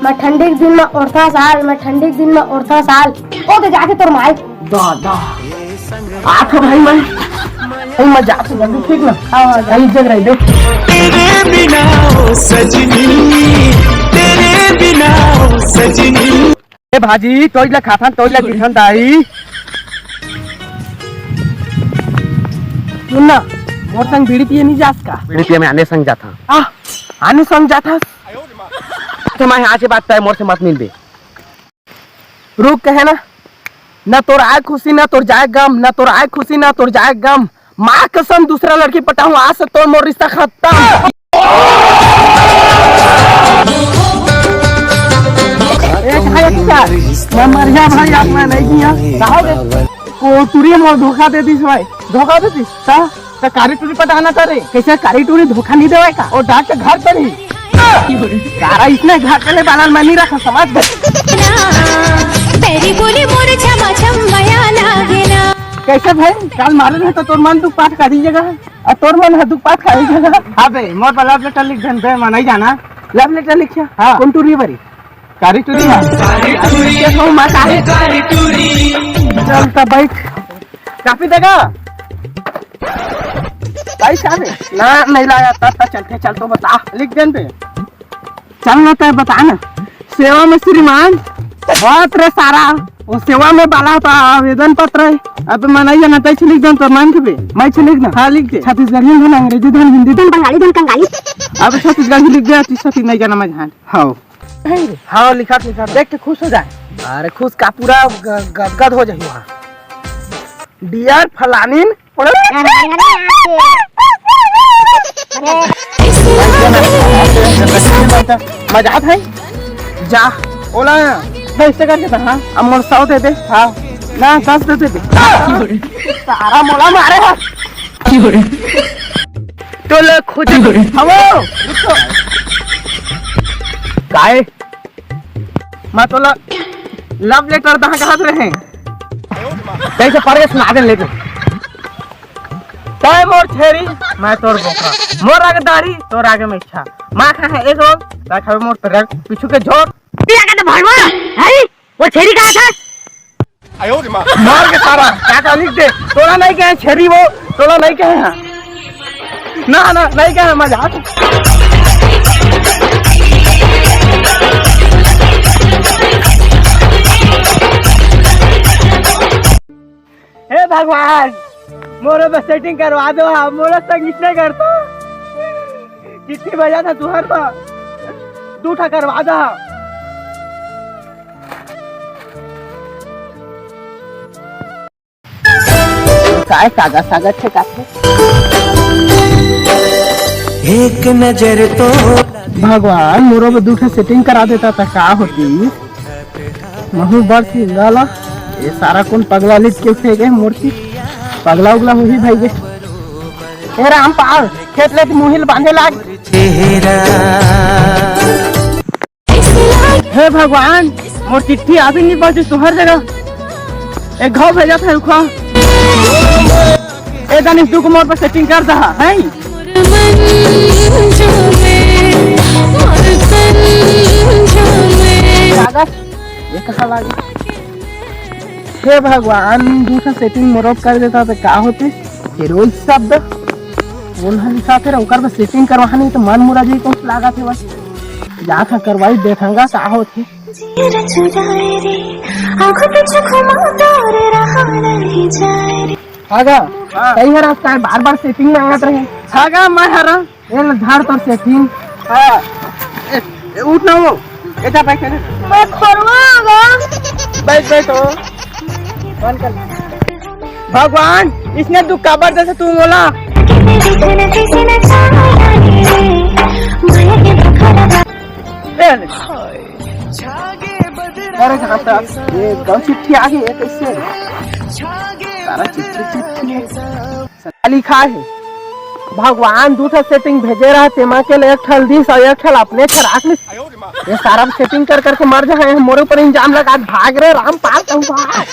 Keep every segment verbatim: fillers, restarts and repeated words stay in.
मैं ठंडी के दिन में ओढ़थंव साल, मैं ठंडी के दिन में ओढ़थंव साल। ओ दे जाके तोर माई। दादा। आथंव भाई मैं। भाई मैं जाथंव जल्दी, ठीक ना? हाँ, हाँ, जा। कहीं जग रही देख। तेरे बिना ओ सजनी, तेरे बिना ओ सजनी। ए भाजी, तोइला खाथन, तोइला पीथन दाई। सुन ना, मोर संग बीड़ी पिए नहीं जास का? बीड़ी पिए मैं आने संग जाथंव। आ, आने संग जाथस? तो मैं आज के बाद तय मोर से मत मिलबे। रुक कहे ना, ना तोर आए खुशी, ना तोर जाए गम, ना तोर आए खुशी, ना तोर जाए गम। माँ कसम, दूसरा लड़की पटाहूँ, आज से तोर मोर रिश्ता खत्म। ए, कहाँ है यार? मैं मर गया भाई, आप मैं नहीं किया। कहाँ हो गए? कोटुरी मोर धोखा दे दिस भाई। धोखा दे दिस? ता, ता कारी टूरी पटाना था रे। कैसे कारी टूरी धोखा नहीं देवे का? ओ डाक के घर पर ही। सारा इसने घर पे ले बालन मैं नहीं रखा, समझ गए? तेरी बोली मोर छमा छम बया लागेला। कैसे भाई? काल मारे रहे तो तोर मन दुख पाठ करी जगह है। आ तोर मन ह दुख पाठ करी जगह। अबे, मोर पर love letter लिख देन बे, मैं नहीं जाना। Love letter लिखिया? हाँ। कौन टूरी बरी? कारी टूरी ना। ये तो मत आए। चल तो बैठ। कापी देगा? भाई साहब, ना, नहीं लाया, ता, ता, चलते, चल तो बता। लिख देन बे। चल ना, तय बता ना। सेवा में श्रीमान, बात रे सारा, वो सेवा में बाला था आवेदन पत्र है। अब मैं नहीं जाना, तय लिख देन तो मान के बे, मैं लिख देन। हाँ, लिख दे। छत्तीसगढ़ी धन, अंग्रेजी धन, हिंदी धन, बंगाली धन, कंगाली। अब छत्तीसगढ़ी लिख दे, छत्तीस नहीं जाना मैं जान। हाँ। हाँ, लिखा, लिखा, देख के खुश हो जाए। अरे खुश का पूरा ग-, गदगद हो जाए वहाँ। Dear फलानिन, मजाक है। जा, ओला, ना, इससे करके था, हाँ, अब मोर सौ दे दे, हाँ, ना, दस दे दे। सारा मोला मारे है। तो ले खोज। हवो, रुको। काय? मैं तोला love letter दहा कहत रहे। कैसे पढ़ के सुना दे लेकिन। तय मोर छेरी, मैं तोर बोकरा। मोर आगे दाढ़ी, तोर आगे मेछा। माँ खाए एक रोल, तय खाबे मोर तरक पीछू के झोर। तेरा का तो भड़वा, है? वो छेरी कहाँ था? मार के सारा, क्या का लिख दे। तोला नहीं कहे छेरी वो, तोला नहीं कहे हाँ। ना, ना, नहीं कहे मजाक। हे भगवान, मोरो बस setting करवा दो, हाँ, मोरो संग इसने कर दो। चिट्ठी भेजा था तुहर तो, दू ठा करवा दो। काय सागा सागा छे काथे? एक नजर तो भगवान, मोरो में दू ठा setting करा देता त का होती? महू बड़ चिल्ला ला, ये सारा कौन पगला लिख के फेंके मूर्ति? पगला उगला हुई भाई ये। ए रामपाल, खेत ले मुहिल बांधे लाग। चेहरा। हे भगवान, मोर चिट्ठी अभी नहीं पहुंची तुहर जगह। एक घाव भेजा था रुखा। ए दानिश, तू को मोर पर setting कर दहा, हैं? कागज, ये कहाँ लागे? हे भगवान, दूसरा setting मोर कर देता तो का होते? Heroic शब्द। कौन ह लिखा फिर ओकर बर setting करवानी तो मन मुरा जी कुछ लागत हे बस। जात ह करवाई देखंगा का होथे। आगा, हाँ। सही है रास्ता है, बार-बार setting में आवत रहे। आगा, मैं हरा। ए, ले धर तोर setting। हाँ। ए, ए, उठ ना वो। ए, जा बैठ, बैठ। मैं खोलवा आगा। बैठ, बैठ हो। बंद कर। भगवान, इसने दुख काबर देथे तू मोला? ए, ले। अरे, कहाँ पे आप? ये गौ चिट्ठी आ गई है, कैसे? सारा चिट्ठी, चिट्ठी है। लिखा है, भगवान दू ठा setting भेजे रहा, तेमा के ले एक ठल दिस और एक ठल अपने ठा राख लिस। ये सारा setting कर करके मर जा है, मोरे ऊपर इल्जाम लगा के भाग रे रामपाल कहूँ भाग।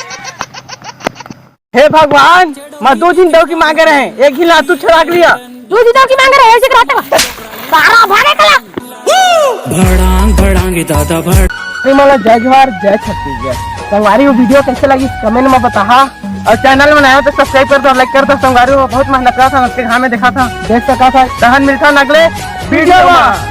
हे भगवान, मैं दू झिन डौकी मांगे रहे, एक झिन ला तू छुड़ा के लिया। दू झिन डौकी मांगे रहे, ऐसे कराते बा। सारा भागे कला। भड़ांग भड़ांग दादा भाई। अरे मला जय जोहार, जय छत्तीसगढ़। संगवारी हो, video कैसे लगी, comment में बताहा। और channel में नया हो तो subscribe कर दो, like कर दो। संगवारी हो, बहुत मेहनत करा था, उसके घाम में देखा था, देख सका था। तहन मिलता अगले video में।